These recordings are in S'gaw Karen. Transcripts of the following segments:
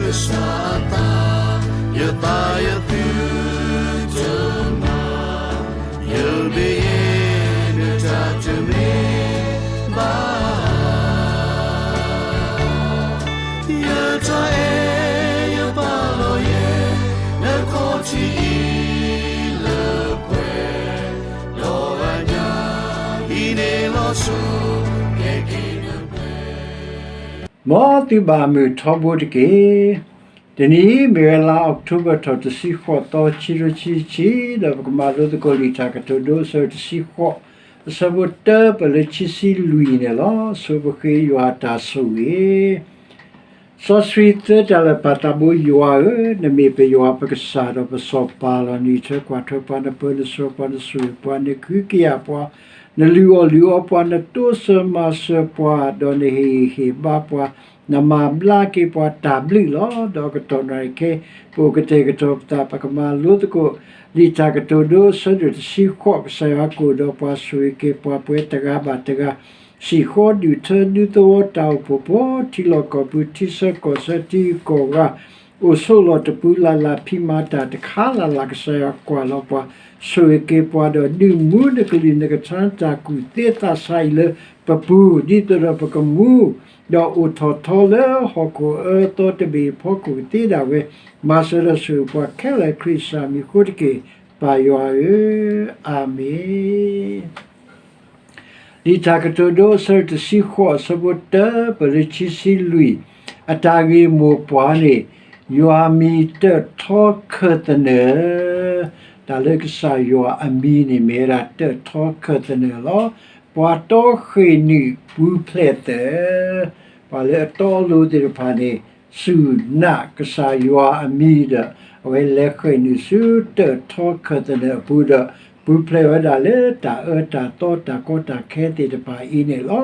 ကစၢ်အသး, ယသးယသုတမၤ, ယမ့ၢ်ယဲ နတၢ်တမ့ၢ်ဘၣ် ယတၢ်အဲၣ်ယပာ်လီၤယဲ နခီၣ်ထံးအံၤလၢပှဲၤ, ဒီးအညၣ်အံၤန့ၣ်လီၤဆီ ကဲက့ၤနပှဲၤ မ်သုဘၣ်မုာ်ထီဘိတက့ၢ်. တနံၤအံၤ မ့ၢ်ဝဲလါအီးကထိဘၢၣ်ထီၣ်တဆံဃိးသီ ခံကထိခံဆံခံ, ဒီးပကမၤလိသကိးလံာ်တၢ်ကတိၤဒိအဆၢဒိၣ်တဆံဃိး, အဆၢဖိတၢပၢၢ်လၢခံဆံလွံၢ်န့ၣ်လီၤ. ဆိပဃ့ယွၤအတၢ်ဆိၣ်ဂ့ၤ စီဆှံသၢတၢ်လၢာ် ပၢ်သးဘိယွၤဧၢ, နမ့ၢ်ပယွၤပကစၢ်ဒီးပစီၤပၤလီၤ. နအံးထွဲကွၢ်ထွဲပှၤ, နပၢနဆှၢပှၤ, နဆိၣ်ဂ့ၤပှၤ, နကဟုကယာ်ပှၤ, နလုၢ်အီၣ်လုၢ်အီပှၤ, နတိစၢၤမၤစၢၤပှၤ, ဒီးနဟ့ၣ်ဂံၢ်ဟ့ၣ်ဘါပှၤ, နမၤဘျါက့ၤပှၤတၢ်ဘျုးလီၤ. ဒီးကတီၢ်နံၤခဲအံၤ ပအိၣ်ကတဲာ်ကတီၤပသး ပကမၤလိသကိး လံာ်တၢ်ကတိၤဒိအဆၢဒိၣ်တဆံဃိး, ကစၢ်ယွၤကအိၣ်ဒီးပှၤ ဆိၣ်ဂ့ၤက့ၤပှၤ ပှဲၤတဂၤဘၣ်တဂၤ စံၣ်ဃီဒုၣ်ထၢဒူသဝီ တၢ်အိၣ်ဖှိၣ်ဖိ ထံလီၢ်ကီၢ်ပူၤ ထံဆၢကီၢ်ဆၢ ထံဂုၤကီၢ်ဂၤ အိၣ်ဆိးလီၢ်တပူၤလၢ်လၢ် ဖံးမၤတၢ်တခါလၢ်လၢ် ကစၢ်ယွၤကွၢ်လီၤပှၤ ဆိၣ်ဂ့ၤက့ၤပှၤ ဒီးဒုးမူနကလုၢ်နကထါ နတၢ်ကူၣ်သ့သးဆးအံၤလၢပပူၤ ဒ်သိးဒီးပကမူ ဒီးအိၣ်ထီၣ်ထီလၢဟီၣ်ခိၣ်အၢသီတဘ့ၣ်အဖီခိၣ်ကသ့ဒၣ်ဝဲ မၤစၢၤဒီးဆိၣ်ဂ့ၤပှၤခဲလၢာ် ခရံာ်ကစၢ်မံၤအဃိတက့ၢ် ပၢ်ယွၤဧၢ, အၤမ့ၣ်. လံာ်တၢ်ကတိၤဒိအဆၢဒိၣ်တဆံဃိး အဆၢဖိတၢပၢၢ်လၢခံဆံလွံၢ်, အတၢ်ဂ့ၢ်မိၢ်ပှၢ်န့ၣ် ယွၤမံၤတၢၣ်ထီခၢၣ်သနၢၣ်, တၢ်လၢကစၢ်ယွၤအမံၤန့ၣ် မ့ၢ်ဝဲဒၣ်တၢၣ်ထီခၢၣ်သနၢၣ်လီၤ. ပှၤတီဃ့ၣ်နုာ်ပူၤဖျဲးသၢၣ်, ပှၤလၢအတီအလိၤသ့ၣ်တဖၣ်န့ၣ် စူၢ်နာ်ကစၢ်ယွၤအမံၤဒီး အဝဲလဲၤဃ့ၢ်နုာ်ဆူတၢၣ်ထီခၢၣ်သနၢၣ်အပူၤဒီး ပူၤဖျဲးဝဲဒၣ်လၢတၢ်အၢတၢ်သီတၢ်ကီတၢ်ခဲသ့ၣ်တဖၣ်အံၤန့ၣ်လီၤ.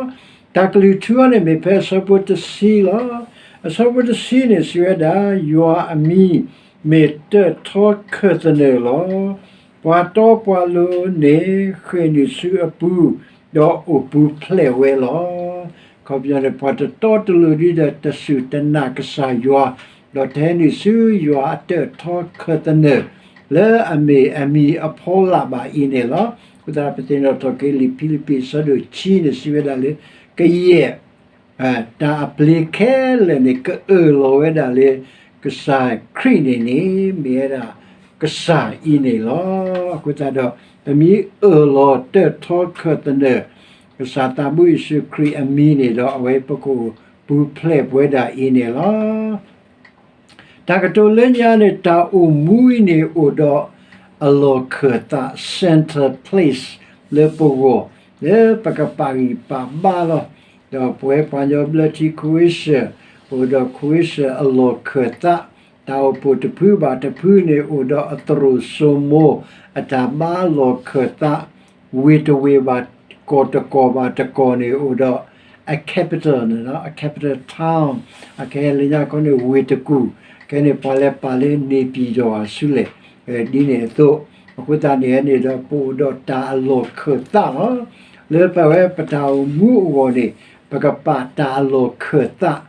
တၢ်ကလုၢ်ထူအံၤန့ၣ်မ့ၢ်ဖဲအဆၢဖိတဆံလီၤ. အဆၢဖိတဆံန့ၣ်စံးဝဲဒၣ် ယွၤအမံၤမ့ၢ်တၢၣ်ထီခၢၣ်သနၢၣ်လီၤ. ပှၤတီပှၤလိၤန့ၣ်ဃ့ၢ်နုာ်ဆူအပူၤ ဒီးအိၣ်ပူၤဖျဲးဝဲလီၤ. အခီပညီန့ၣ် ပှၤတတီတလိၤဒ်ဒီးတစူၢ်တနာ်ကစၢ်ယွၤ, ဒီးတဟဲနုာ်ဆူယွၤအတၢၣ်ထီခၢၣ်သနၢၣ် လၢအမ့ၢ်အမံၤအဖီလာ်ဘၣ်အံၤန့ၣ်လီၤ. အဃိသတး ပသ့ၣ်နီၣ်ထီၣ်က့ၤလံာ်ဖံလံးပံးအဆၢဒိၣ်ခံန့ၣ် စံးဝဲဒၣ်လၢ ကယဲၢ် တၢ်အပျ့ၤခဲလၢာ်န့ၣ် ကအၢၣ်လီၤဝဲဒၣ်လၢ ကစၢ်ခရံာ်န့ၣ်န့ၣ် မ့ၢ်ဝဲဒၣ်ကစၢ်အံၤန့ၣ်လီၤ. အဃိသတးဒီး ပမ့ၢ်အၢၣ်လီၤတၢၣ်ထီခၢၣ်သနၢၣ် ကစၢ်သးဘိယ့ၣ်ၡူးခရံာ်အမံၤန့ၣ်ဒီး အဝဲပကအိၣ်ပူၤဖျဲးပဝဲဒၣ်အံၤန့ၣ်လီၤ. တၢ်ကတိၤလၢညါန့ၣ် တၢ်အိၣ်မူအံၤန့ၣ် အိၣ်ဒီးအလီၢ်ခၢၣ်သး center place လၢပဂီၢ် လၢပကပာ်ဂံၢ်ပာ်ဘါလီၤ. ဒီးပဝဲပှၤကညီဘျၢထံ Croatia အိၣ်ဒီး Croatia အလီၢ်ခၢၣ်သး, တၢ်အိၣ်ဖှိၣ်တဖုဘၣ်တဖုန့ၣ် အိၣ်ဒီးအသရိာ်စိမိၤ အတၢ်ဘါလီၢ်ခၢၣ်သး, ဝ့ၢ်တဝ့ၢ်ဘၣ်တကီၢ် တကီၢ်ဘၣ်တကီၢ်န့ၣ် အိၣ်ဒီးအ capital န့ၣ်လီၤ, အ capital town, အခဲလၢညါခီန့ၣ် ဝ့ၢ်တကူၣ်, ခဲန့ၣ်ပှၤလဲၤပာ်လၢ နေပြည်တော် ဆူလဲၣ်, ဒ်န့ၣ်အသိး, အဃိသတးန့ၣ်န့ၣ်ဒီး ပအိၣ်ဒီးတၢ်အလီၢ်ခၢၣ်သးလီၤ. လၢပဝဲပတၢ်အိၣ်မူအဂီၢ်န့ၣ် ပကပာ်တၢ်အလီၢ်ခၢၣ်သး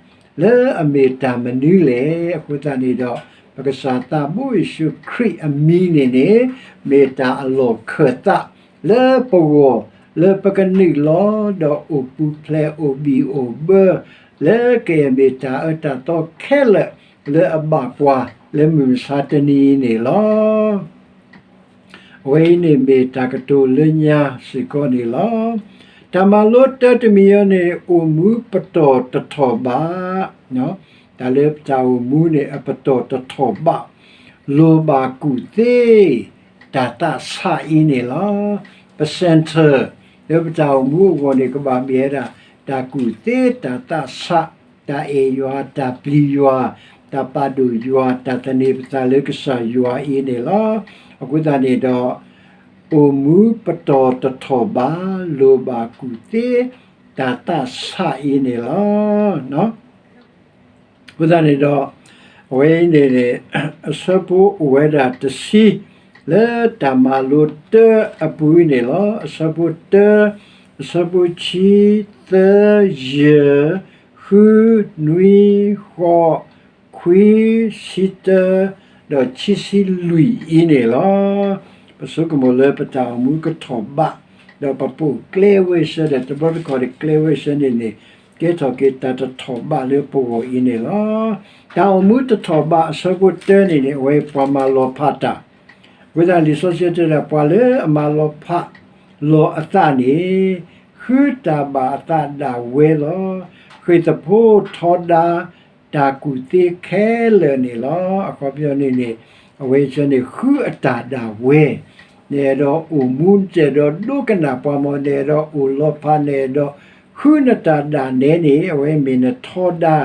လၢအမ့ၢ်တၢ်မနုၤလဲၣ်. အဃိသတးန့ၣ်ဒီး ပကစၢ်သးဘိယ့ၣ်ၡူးခရံာ်အမံၤန့ၣ်န့ၣ် မ့ၢ်တၢ်အလီၢ်ခၢၣ်သး လၢပဂီၢ် လၢပကနုာ်လီၤ ဒီးအိၣ်ပူၤဖျဲး အိၣ်ဘံၣ်အိၣ်ဘၢ လၢကယဲၢ်မ့ၢ်တၢ်အၢတၢ်သီခဲလၢာ် လၢအဘၣ်ပှၤ လၢမုၢ်မဆါတနံၤအံၤန့ၣ်လီၤ. အဝဲအံၤန့ၣ်မ့ၢ်တၢ်ကတိၤလၢညါစ့ၢ်ကီးန့ၣ်လီၤ. တၢ်မၤလိတၢတမံၤအံၤန့ၣ် အိၣ်မူပတီၢ်တထီၣ်ဘး, တၢ်လၢပတၢ်အိၣ်မူန့ၣ် အပတီၢ်တထီၣ်ဘး, လိၣ်ဘၣ်ကူၣ်သ့ တၢ်သးဆးအံၤန့ၣ်လီၤ. ပ center လၢပတၢ်အိၣ်မူအဂီၢ်န့ၣ် ကဘၣ်မ့ၢ်ဝဲဒၣ် တၢ်ကူၣ်သ့တၢ်သးဆး, တၢ်အဲၣ်ယွၤ တၢ်ပျံၤယွၤ, တၢ်ပာ်ဒိၣ်ယွၤ, တၢ်သန့ၤပသးလၢကစၢ်ယွၤအံၤန့ၣ်လီၤ. အဃိသတးန့ၣ်ဒီး အိၣ်မူပတီၢ်တထီၣ်ဘး, လိၣ်ဘၣ်ကူၣ်သ့ တၢ်သးဆးအံၤန့ၣ်လီၤ. အဃိသတးန့ၣ်ဒီး အဝဲအံၤန့ၣ်န့ၣ် အဆၢဖိအိၣ်ဝဲဒၣ်တဆံ လၢတၢ်မၤလိတၢအပူၤအံၤန့ၣ်လီၤ. အဆၢဖိတၢ, အဆၢဖိခံ, သၢ, ယဲၢ်, ဃု, နွံ, ဃိး, ခွံ, ခွံဆံတၢ ဒီးခံဆံလွံၢ်အံၤန့ၣ်လီၤ. ပဆိကမိၣ်လၢပတၢ်အိၣ်မူကထီၣ်ဘး, ဒီးပပိာ်ကျဲဝဲဆၢဒီး တဘျီတခီၣ်ဒီးကျဲဝဲဆၢန့ၣ်န့ၣ် ကဲထီၣ်က့ၤတၢ်တထီၣ်ဘးလၢပဂီၢ်အံၤန့ၣ်လီၤ. တၢ်အိၣ်မူတထီၣ်ဘးအဆၢဖိတၢန့ၣ်န့ၣ် အဝဲပှၤမၤလီၤဖးတၢ် ဝံသးလံာ်စီဆှံတဲဒၣ် ပှၤလၢအမၤလီၤဖးလီၤအသးန့ၣ် ဃုတၢ်ဘၣ်အသးဒၣ်ဝဲလီၤ. ဃ့ၢ်သဖိထီဒါ တၢ်ကူၣ်သ့ခဲလၢာ်န့ၣ်လီၤ. အခီပညီန့ၣ်န့ၣ် အဝဲဆၢန့ၣ် ဃုအတၢ်ဒၣ်ဝဲ, နအဲၣ်ဒိးအိၣ်မူ နတအဲၣ်ဒိးဒိကနၣ်ပှၤမ့ၢ် နအဲၣ်ဒိးအိၣ်လီၤဖး နအဲၣ်ဒိးဃုနတၢ်ဒၣ်နဲန့ၣ် အဝဲမ့ၢ်နထီဒါ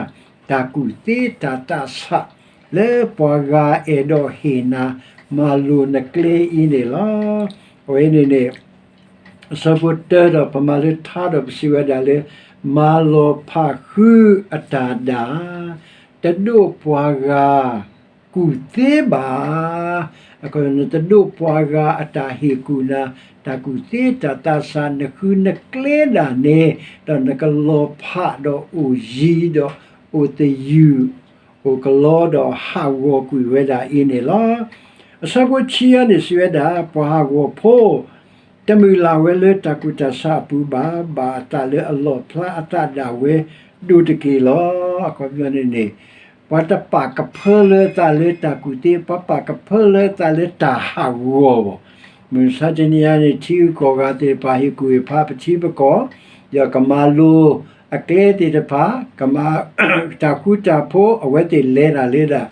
တၢ်ကူၣ်သ့တၢ်သးဆး လၢပှၤဂၤအဲၣ်ဒိးဟ့ၣ်နၤ မၤလိၤနကျဲအံၤန့ၣ်လီၤ. အဝဲန့ၣ်န့ၣ် အဆၢဖိတၢဒီး ပမၤလၢထါဒီး ပစံးဝဲဒၣ်လၢ မၤလီၤဖးဃုအတၢ်ဒၣ်, တဒိးပှၤဂၤကူၣ်သ့ဘၣ်. အဃိ နတဒိးပှၤဂၤအတၢ်ဟ့ၣ်ကူၣ်နၤ, တၢ်ကူၣ်သ့တၢ်သးဆး နဃုနကျဲဒၣ်နဲ, ဒီးနကလီၤဖးဒီးအိၣ်ယံၤဒီးအိၣ်သယုၢ် အိၣ်ကလီဒီးဟးဂီၤကွံာ်ဝဲဒၣ်အံၤန့ၣ်လီၤ. အဆၢဖိခံအံၤန့ၣ် စံးဝဲဒၣ် ပှၤဟးဂီၤဖိ တမုၢ်လၢ်ဝဲလၢတၢ်ကူၣ်တၢ်ဆးအပူၤဘၣ်, ဘၣ်အသးလၢအလီၣ်ဖျါအသးဒၣ်ဝဲဒိၣ်တက့ၢ်လီၤ. အခီပညီန့ၣ်န့ၣ် ပှၤတပာ်ကဖၢလၢအသးလၢတၢ်ကူၣ်သ့, ပှၤပာ်ကဖၢလၢအသးလၢတၢ်ဟးဂီၤဘၣ်. မုၢ်မဆါတနံၤအံၤန့ၣ် ထံဂုၤကီၢ်ဂၤသ့ၣ်တဖၣ် ဟ့ၣ်ကူၣ်ဟ့ၣ်ဖးပထံပကီၢ်, ဒီးကမၤလိအကျဲသ့ၣ်တဖၣ်, ကမၤ တၢ်ဃူတၢ်ဖိး အဝဲသ့ၣ်လဲၤတၢ်လၢဒၣ်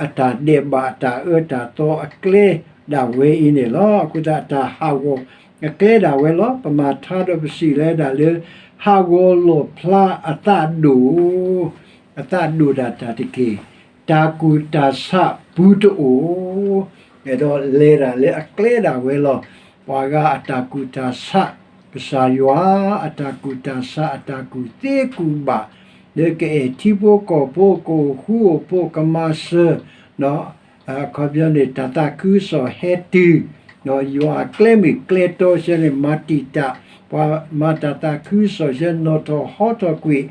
အတၢ်ဒဲးဘးတၢ်အၢတၢ်သီအကျဲဒၣ်ဝဲအံၤန့ၣ်လီၤ. အဃိသတး အတၢ်ဟးဂီၤအကျဲဒၣ်ဝဲလီၤ. ပမၤထါဒီးပစံးလၢဒၣ်လၢ ဟးဂီၤလီၣ်ဖျါအသးဒိၣ်, အသးဒိၣ်ဒၣ်တၢ်တက့ၢ်. တၢ်ကူၣ်တၢ်ဆးပူၤတအိၣ်, အဲၣ်ဒိးလဲၤဒၣ်လၢအကျဲဒၣ်ဝဲလီၤ. ပှၤဂၤအတၢ်ကူၣ်တၢ်ဆး, ကစၢ်ယွၤအတၢ်ကူၣ်တၢ်ဆး အတၢ်ကူၣ်သ့ကူၣ်ဘၣ်, လၢကအဲၣ်ထံဖိကီၢ်ဖိ ကအိၣ်ဃူအိၣ်ဖိး ကမၤစၢၤ အခီပညီန့ၣ် တၢ်သးခုကစီၣ်ဟဲတုၤ, ယွၤအကျဲမုၢ်ကျဲတီဆၢန့ၣ် မၤတံာ်တာ် ပှၤမၤတၢ်သးခုကစီၣ်ဆၢ နီၣ်ထီၣ်ဟီထီၣ်ကွံာ်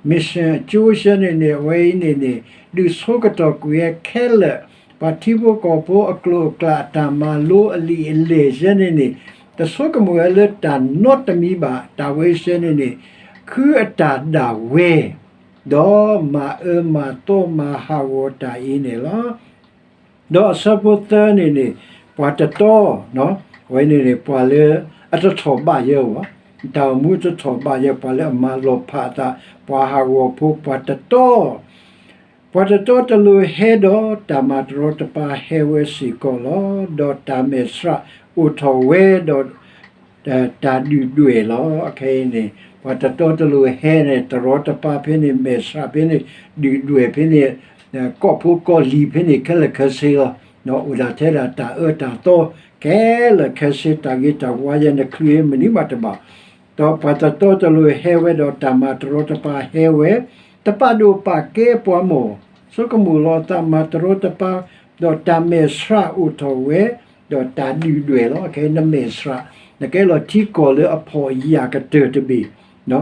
mission အကၠိဆၢန့ၣ်န့ၣ် အဝဲအံၤန့ၣ်န့ၣ် ဒုးဆိကတီၢ်ကွံာ်ဝဲခဲလၢာ်, ပှၤထံဖိကီၢ်ဖိအကျိာ်အကျဲ အတၢ်မၤလိအလံာ်အလဲၢ်ဆၢန့ၣ်န့ၣ် တဆိကမိၣ်ဝဲလၢတၢ်နီတမံၤဘၣ်. တၢ်ဝဲဆၢန့ၣ်န့ၣ် ဃုအတၢ်ဒၣ်ဝဲ ဒီးမၤအၢမၤသီမၤဟးဂီၤတၢ်အံၤန့ၣ်လီၤ. ဒီးအဆၢဖိသၢန့ၣ်န့ၣ် ပှၤတတီ, အဝဲန့ၣ်န့ၣ် ပှၤလၢအတထီၣ်ဘးယဲၢ်ဘၣ်, တၢ်အိၣ်မူတထီၣ်ဘးယဲၢ် ပှၤလၢအမၤလီၤဖးအသး, ပှၤဟးဂီၤဖိ ပှၤတတီ, ပှၤတတီတလိၤဟဲဒီး တၢ်မၤတရီတပါဟဲဝဲစ့ၢ်ကီးလီၤ. ဒီးတၢ်မဲာ်ဆှးအိၣ်ထီၣ်ဝဲဒီး တၢ်ဒုၣ်ဒွဲၣ်လီၤ. အခဲအံၤန့ၣ် ပှၤတတီတလိၤဟဲန့ၣ် တရီတပါဖဲန့ၣ် မဲာ်ဆှးဖဲန့ၣ် ဒုၣ်ဒွဲၣ်ဖဲန့ၣ် ကီၢ်ဖိကီၢ်လံၤဖဲန့ၣ် ခဲလၢာ်ခဲဆ့လီၤ. အိၣ်ဒၣ်ထဲဒၣ်တၢ်အၢတၢ်သီ ခဲလၢာ်ခဲဆ့ တၢ်ဂ့ၤတၢ်ဝါယဲၢ် နချုးမနုၤမးတဘၣ်. ဒီးပှၤတတီတလိၤဟဲဝဲဒီး တၢ်မၤတရီတပါဟဲဝဲ, တပာ်ဒိၣ်ပာ်ကဲပှၤမၢ်, ဆိကမိၣ်လီၤသးမၤတရီတပါ, ဒီးတၢ်မဲာ်ဆှးအိၣ်ထီၣ်ဝဲ, ဒီးတၢ်ဒုၣ်ဒွဲၣ်လီၤ. ခဲအံၤနမဲာ်ဆှး နကဲလီၤထံကီၢ်လၢအဖှီၣ်ယာ်ကတၢၢ်တဘ့ၣ်,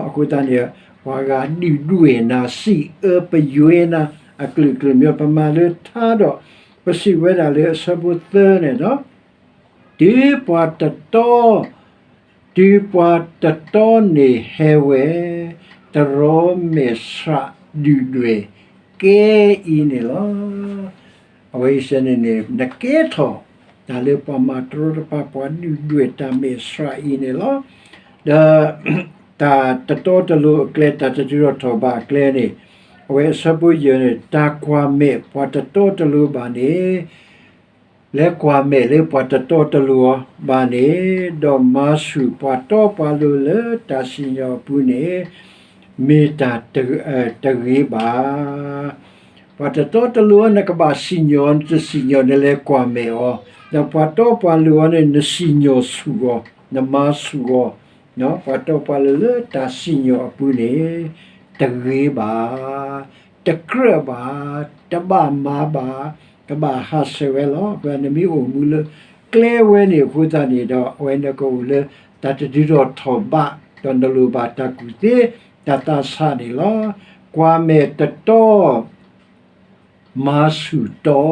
အဃိသတးန့ၣ် ပှၤဂၤဒုၣ်ဒွဲၣ်နၤ စံးအၢပယွဲနၤ အကလုာ်ကလုာ်မ့ၢ် ပမၤလၢထါဒီး ပစံးဝဲဒၣ်လၢအဆၢဖိသၢန့ၣ်ဒီး တုၤပှၤတတီ, တုၤပှၤတတီန့ၣ်ဟဲဝဲ, တရီမဲာ်ဆှးဒုၣ်ဒွဲၣ်ကဲအံၤန့ၣ်လီၤ. အဝဲအံၤစဲန့ၣ်န့ၣ် နကဲထီၣ်တၢ်လၢပှၤမၤတရီတပါ ပှၤဒုၣ်ဒွဲၣ်တၢ်မဲာ်ဆှးအံၤန့ၣ်လီၤ. ဒီး တၢ်တတီတလိၤအကျဲ တၢ်တဒုးထီၣ်ထီၣ်ဘးအကျဲန့ၣ် အဝဲအဆၢဖိယဲၢ်န့ၣ် တၢ်ကွၢ်မဲာ်ပှၤတတီတလိၤဘၣ်န့ၣ် လဲၤကွၢ်မဲာ်လၢပှၤတတီတလိၤအီၤဘၣ်န့ၣ်, ဒီးမၤဆူၣ်ပှၤတီပှၤလိၤလၢတၢ်စံၣ်ညီၣ်အပူၤန့ၣ် မ့ၢ်တၢ်တဂ့ၤဘၣ်. ပှၤတတီတလိၤအီၤ နကဘၣ်စံၣ်ညီၣ်အီၤ နတစံၣ်ညီၣ် နလဲၤကွၢ်မဲာ်အီၤ, ဒီးပှၤတီပှၤလိၤအီၤန့ၣ် နစံၣ်ညီၣ်ဆူၣ်အီၤ နမၤဆူၣ်အီၤ, ပှၤတီပှၤလိၤလၢတၢ်စံၣ်ညီၣ်အပူၤန့ၣ် တဂ့ၤဘၣ်, တကြၢးဘၣ်, တဘၣ်မၤဘၣ်, တဘၣ်ဟးဆှဲးဝဲလီၤ. အဃိနမ့ၢ်အိၣ်မူလၢကျဲဝဲန့ၣ်အဃိသတးန့ၣ်ဒီး အဝဲနကအိၣ်လၢတၢ်တဒုးထီၣ်ထီၣ်ဘး ဒီးနလိၣ်ဘၣ်တၢ်ကူၣ်သ့တၢ်သးဆးန့ၣ်လီၤ. ကွၢ်မဲာ်တတီ မၤဆူၣ်တီ,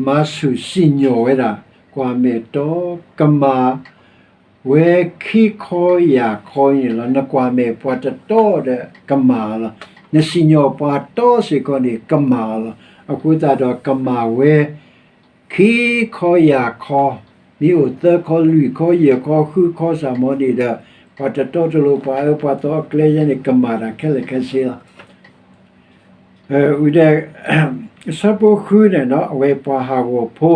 မၤဆူၣ်စံၣ်ညီၣ်ဝဲဒၣ် ကွၢ်မဲာ်တီ, ကမၣ် ဝဲခံခီယၢ်ခီန့ၣ်လီၤ. နကွၢ်မဲာ်ပှၤတတီဒီးကမၣ်လီၤ. နစံၣ်ညီၣ်ပှၤတီစ့ၢ်ကီးန့ၣ် ကမၣ်လီၤ. အဃိသတးဒီးကမၣ်ဝဲ ခံခီယၢ်ခီ, မ့ၢ်အိၣ်သၢခီလွံၢ်ခီယဲၢ်ခီဃုခီစ့ၢ်မီၤန့ၣ်ဒီး ပှၤတတီတလိၤ ပှၤအၢပှၤသီအကျဲယဲန့ၣ် ကမၣ်တၢ်ခဲလၢာ်ခဲဆ့လီၤ. ဝံၤဒီး အဆၢဖိဃုန့ၣ် အဝဲပှၤဟးဂီၤဖိ,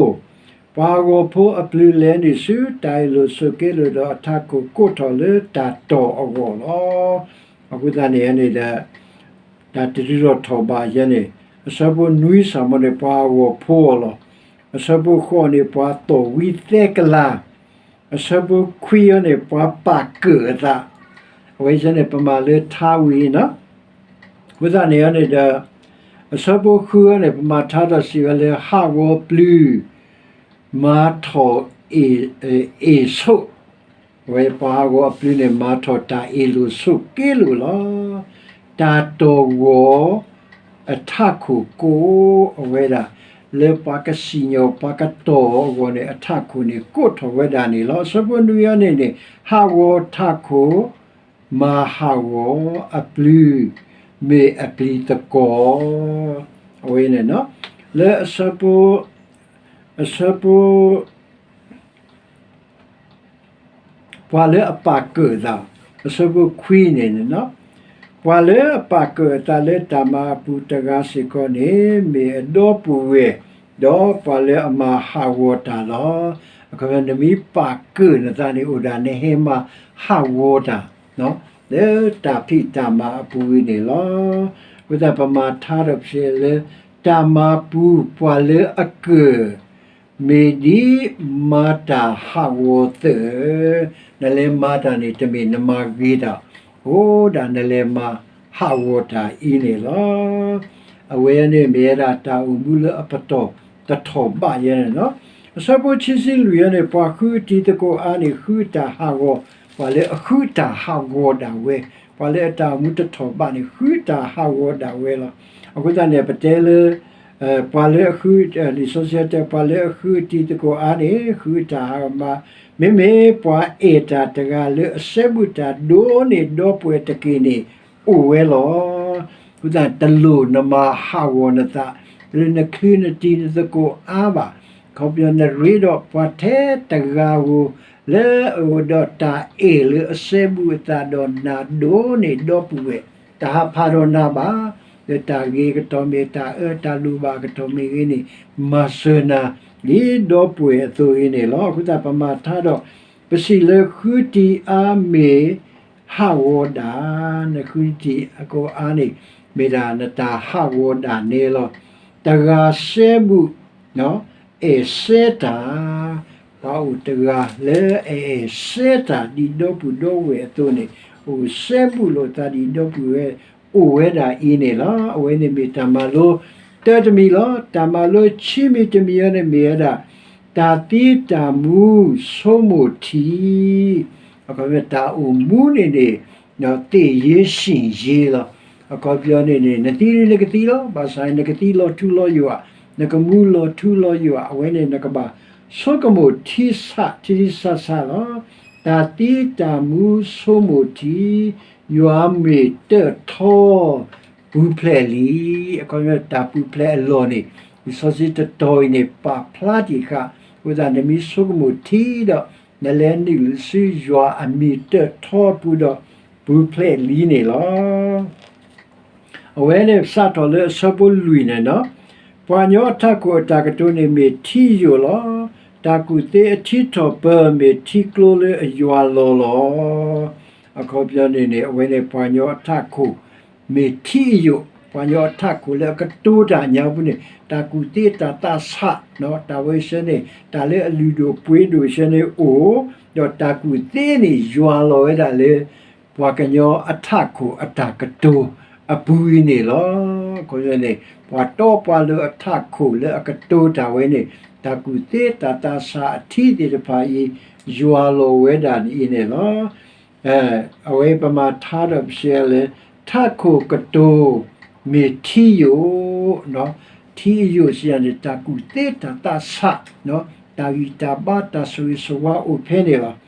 ပှၤဟးဂီၤဖိအပျုၤလဲၤနုာ်ဆူတၢ်အ့ၣ်လိာ်ဆိးက့လိာ်ဒီး အထးခိၣ်ကိးထီၣ်လၢတၢ်တီၢ်အဂီၢ်လီၤ. အဃိသတးန့ၣ်န့ၣ်ဒီး တၢ်တတုၤထီၣ်ထီၣ်ဘးယဲန့ၣ် အဆၢဖိနွံစ့ၢ်မီၤန့ၣ် ပှၤဟးဂီၤဖိအီၤလီၤ. အဆၢဖိဃိးန့ၣ် ပှၤသီၣ်ဝံသဲကလၤ, အဆၢဖိခွံအံၤန့ၣ် ပှၤပာ်ကၢၣ်အသး, အဝဲယဲန့ၣ် ပမၤလၢထါဝံၤနီၤ အဃိသတးန့ၣ်န့ၣ်ဒီး အဆၢဖိဃုအံၤန့ၣ် ပမၤထါဒီးစံးဝဲလၢ ဟးဂီၤပျုၤ မၤထီၣ် အ့ၣ်ဆိး, အဝဲပှၤဟးဂီၤအပျုၤန့ၣ် မၤထီၣ်တၢ်အ့ၣ်လိာ်ဆိးက့လိာ်လီၤ. တၢ်တီၢ်ဂီၤ အထးခိၣ်ကိးအဝဲဒၣ်, လၢပှၤကစံၣ်ညီၣ် ပှၤကတီၢ်အဂီၢ်န့ၣ် အထးခိၣ်န့ၣ် ကိးထီၣ်ဝဲဒၣ်န့ၣ်လီၤ. အဆၢဖိနွံအံၤန့ၣ်န့ၣ် ဟးဂီၤထးခိၣ် မၤဟးဂီၤအပျုၤ မ့ၢ်အပျံၤသကိး အဝဲန့ၣ် လၢအဆၢဖိ အဆၢဖိ ပှၤလၢအပာ်ကၢၣ်အသး, အဆၢဖိခွံန့ၣ်န့ၣ်, ပှၤလၢအပာ်ကၢၣ်အသးလၢတၢ်မၤအပူၤတဂၤစ့ၢ်ကီးန့ၣ် မ့ၢ်အဒီပုၢ်ဝဲၢ်, ဒီးပှၤလၢအမၤဟးဂီၤတၢ်လီၤ. အခီပညီ နမ့ၢ်ပာ်ကၢၣ်နသးန့ၣ် အိၣ်ဒၣ်နဟဲမၤဟးဂီၤတၢ် လၢတၢ်ဖံးတၢ်မၤအပူၤဝံၤန့ၣ်လီၤ. အဃိသတးပမၤထါဒီးပစံးလၢ တၢ်မၤပူၤပှၤလၢအကၢၣ် မ့ၢ်ဒ်မၤတၢ်ဟးဂီၤသၢၣ်, နလဲၤမၤတၢ်န့ၣ် တမ့ၢ်နမၤဂ့ၤတၢ်, အိၣ်ဒၣ်နလဲၤမၤဟးဂီၤတၢ်အံၤန့ၣ်လီၤ. အဝဲန့ၣ်မ့ၢ်ဝဲဒၣ်တၢ်အိၣ်မူလၢအပတီၢ်တထီၣ်ဘးယဲန့ၣ်လီၤ. အဆၢဖိခံဆံလွံၢ်အံၤန့ၣ် ပှၤဃုအတံၤသကိးအါန့ၣ် ဃုတၢ်ဟးဂီၤ, ပှၤလၢအဃုတၢ်ဟးဂီၤဒၣ်ဝဲ, ပှၤလၢအတၢ်အိၣ်မူတထီၣ်ဘးန့ၣ် ဃုတၢ်ဟးဂီၤဒၣ်ဝဲလီၤ. အဃိသတးန့ၣ် ပတဲလၢ ပှၤလၢအဃု, လံာ်စီဆှံတဲ ပှၤလၢအဃုအတံၤသကိးအါန့ၣ် ဃုတၢ်ဟးဂီၤမး, မ့မ့ၢ်ပှၤအဲၣ်တၢ်တဂၤလၢအစဲဘူးတၢ်ဒိၣ်န့ၢ်ဒီပုၢ်ဝဲၢ်တက့ၢ်န့ၣ် အိၣ်ဝဲလီၤ. အဃိသတး တလိၣ်နမၤဟးဂီၤနသး လၢနချုးနတံၤနသကိးအါဘၣ်. အခီပညီနရ့ဒီးပှၤထဲတဂၤဧိၤ လၢအအိၣ်ဒီးတၢ်အဲၣ်လၢအစဲဘူးအသးဒီးနၤဒိၣ်န့ၢ်ဒီပုၢ်ဝဲၢ်, တဟးဖးဒီးနၤဘၣ်. လၢတၢ်ဂ့ၤကတီၢ်မ့ၢ်တၢ်အၢတၢ်လိၣ်ဘၣ်ကတီၢ်မ့ၢ်ဂ့ၤန့ၣ် မၤစၢၤနၤ ဒ်ဒီပုၢ်ဝဲၢ်အသိးအံၤန့ၣ်လီၤ. အဃိသတးပမၤထါဒီး ပစံးလၢဃုတံၤအါမ့ၢ်ဟးဂီၤဒၣ်, နဃုတံၤသကိးအါန့ၣ် မ့ၢ်ဒၣ်နတၢ်ဟးဂီၤဒၣ်န့ၣ်လီၤ. တဂၤစဲဘူး အဲၣ်စဲတၢ်, ပှၤအိၣ်တဂၤလၢအအဲၣ်စဲတၢ်ဒ်ဒီပုၢ်ဒီဝဲၢ်အသိးန့ၣ် အိၣ်စဲဘူးလိာ်သးဒ်ဒီပုၢ်ဝဲၢ်အိၣ်ဝဲဒၣ်အံၤန့ၣ်လီၤ. အဝဲန့ၣ်မ့ၢ်တၢ်မၤလိတၢတမံၤလီၤ. တၢ်မၤလိခံမံၤတမံၤအံၤန့ၣ်မ့ၢ်ဝဲဒၣ် တၢ်သံတၢ်မူဆိကမိၣ်ထံ အခီပညီတၢ်အိၣ်မူန့ၣ်န့ၣ် သေရေးရှင်ရေးလီၤ. အခီပညီန့ၣ်န့ၣ် နသံနကသံလီၤ. ဘၣ်ဆၣ်နကသံလီၤထူလီၤယိာ်, နကမူလီၤထူလီၤယိာ်, အဝဲန့ၣ်နကဘၣ်ဆိကမိၣ်ထံဆးထံဆးဆးလီၤ. တၢ်သံတၢ်မူဆိကမိၣ်ထံ, ယွၤမ့ၢ်တၢၣ်ထီ ပူၤဖျဲးလံ. အခီပညီတၢ်ပူၤဖျဲးအလီၢ်န့ၣ် လံာ်စီဆှံတတီၤအံၤန့ၣ် ပာ်ဖျါတ့ၢ်ဃာ်, အဃိသတးနမ့ၢ်ဆိကမိၣ်ထံဒီး နလဲၤနုာ်လီၤဆူယွၤအမံၤတၢၣ်ထီပူၤဒီးပူၤဖျဲးလံန့ၣ်လီၤ. အဝဲန့ၣ်စးထီၣ်လၢအဆၢဖိလွံၢ်န့ၣ်လီၤ. ပှၤကညီအထးခိၣ်အတၢ်ကတိၤန့ၣ်မ့ၢ်ထံယိာ်လီၤ. တၢ်ကူၣ်သ့အထံထီၣ်ပၢၢ်မ့ၢ်ထံကျိလၢအယွၤလီၤလီၤ. အခီပညီန့ၣ်န့ၣ် အဝဲန့ၣ်ပှၤကညီအထးခိၣ် မ့ၢ်ထံအယိာ်, ပှၤကညီအထးခိၣ်လၢအကတိၤတၢ်ညါပူၤန့ၣ် တၢ်ကူၣ်သ့တၢ်သးဆး, တၢ်ဝဲဆၢန့ၣ် တၢ်လၢအလုၢ်ဒိၣ်ပှ့ၤဒိၣ်ဆၢန့ၣ်အိၣ်, ဒီးတၢ်ကူၣ်သ့န့ၣ် ယွၤလီၤဝဲဒၣ်လၢ ပှၤကညီအထးခိၣ်အတၢ်ကတိၤအပူၤအံၤန့ၣ်လီၤ. အခီပညီန့ၣ် ပှၤတီပှၤလိၤအထးခိၣ်လၢအကတိၤတၢ်ဝဲန့ၣ် တၢ်ကူၣ်သ့တၢ်သးဆးအထံသ့ၣ်တဖၣ်အံၤ ယွၤလီၤဝဲဒၣ်န့ၣ်အံၤန့ၣ်လီၤ. အဝဲပမၤထါဒီးပစံးလၢ ထးခိၣ်ကတိၤမ့ၢ်ထံယိာ် ထံအယိာ်စံးယၤန့ၣ် တၢ်ကူၣ်သ့တၢ်သးဆး, တၢ်ဂံၢ်တၢ်ဘါတၢ်ဆိၣ်ဂ့ၤဆိၣ်ဝါအိၣ်ဖဲန့ၣ်လီၤ.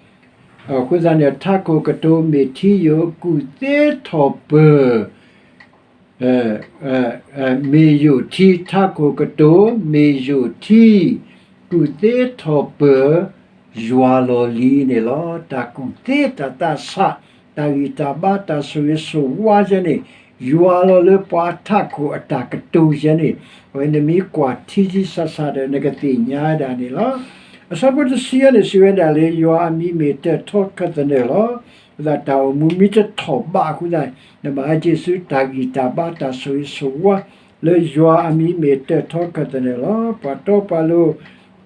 အဃိသတးန့ၣ် ထးခိၣ်ကတိၤမ့ၢ်ထံယိာ် ကူၣ်သ့ထီၣ်ပၢၢ် မ့ၢ်ယိာ်ထံ, ထးခိၣ်ကတိၤ မ့ၢ်ယိာ်ထံ, ကူၣ်သ့ထီၣ်ပၢၢ် ယွၤလီၤလံန့ၣ်လီၤ. တၢ်ကူၣ်သ့တၢ်သးဆး, တၢ်ဂံၢ်တၢ်ဘါတၢ်ဆိၣ်ဂ့ၤဆိၣ်ဝါယဲန့ၣ် ယွၤလီၤလၢပှၤထးခိၣ်အတၢ်ကတိၤယဲန့ၣ်, အဝဲနမ့ၢ်ကွၢ်ထံထံဆးဆးဒီး နကသ့ၣ်ညါဒၣ်န့ၣ်လီၤ. အဆၢဖိတဆံအံၤန့ၣ် စံးဝဲဒၣ်လၢ ယွၤအမံၤမ့ၢ်တၢၣ်ထီခၢၣ်သနၢၣ်လီၤ. အဃိသတးတၢ်အိၣ်မူမ့ၢ်တထီၣ်ဘးအဃိသတး နဘၣ်ဟဲက့ၤဆူတၢ်ဂံၢ်တၢ်ဘါတၢ်ဆိၣ်ဂ့ၤဆိၣ်ဝါ လၢယွၤအမံၤမ့ၢ်တၢၣ်ထီခၢၣ်သနၢၣ်လီၤ. ပှၤတီပှၤလိၤ